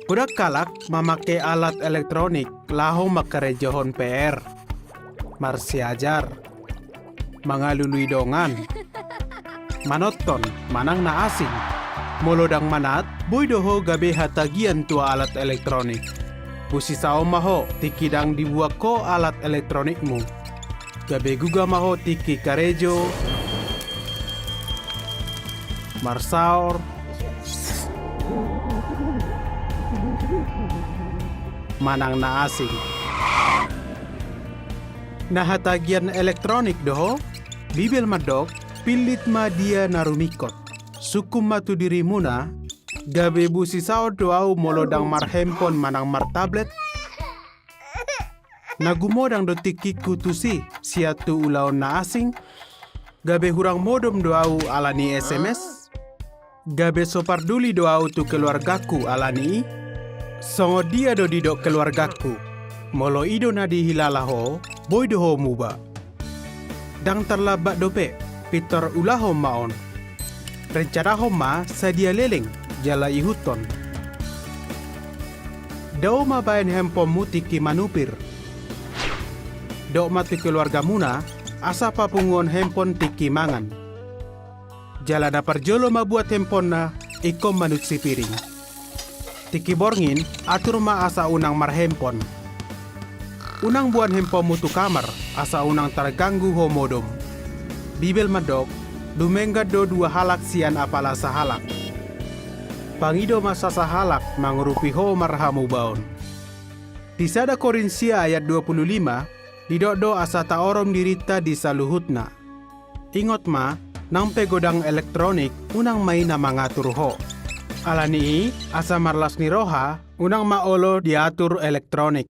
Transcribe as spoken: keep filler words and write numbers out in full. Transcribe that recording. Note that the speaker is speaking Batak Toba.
Godang halak mamangke alat elektronik laho mangkarejahon P R, marsiajar, mangalului dongan, manonton, manang na asing. Molo ndang manat, boi do ho gabe hatagian tu alat elektronik. Busisaon ma ho tingki ndang dibuat ho alat elektronikmu. Gabe guga ma ho tingki karejo, marsaor, manang na asing. Na hatagian elektronik do ho? Bibel mandok, pillit ma dia na rumingkot. Sungkun ma tu dirimuna, gabe busisaon do ahu molo ndang marhandphone manang martablet? Na gumodang do tingkingku tusi sian tu ulaon na asing? Gabe hurang modom do ahu ala ni S M S? Gabe so parduli do ahu tu keluargangku ala ni i? Songon dia do didok keluargangku? Molo i do na dihilala ho, boi do ho muba. Ndang tarlambat dope, pintor ulahon ma on. Rencanahon ma sadia leleng jala ihuthon. Dao ma baen handphonemu tingki manupir. Dok ma tu keluargamuna asa papunguhon handphone tingki mangan. Jala na parjolo mabuat handphonena ingkon manunsi piring. Tingki borngin atur ma asa unang marhandphone. Unang boan handphonemu tu kamar asa unang targanggu ho modom. Bibel mandok, dumenggan do dua halak sian apala sahalak. Pangido ma sasahalak mangurupi ho marhamubaon. Di sada Korintia ayat dua pulu lima, didok do asa taorom dirinta di saluhutna. Ingot ma, nang pe godang elektronik, unang ma i na mangatur ho. Ala ni i, asa marlas ni roha, unang ma olo diatur elektronik.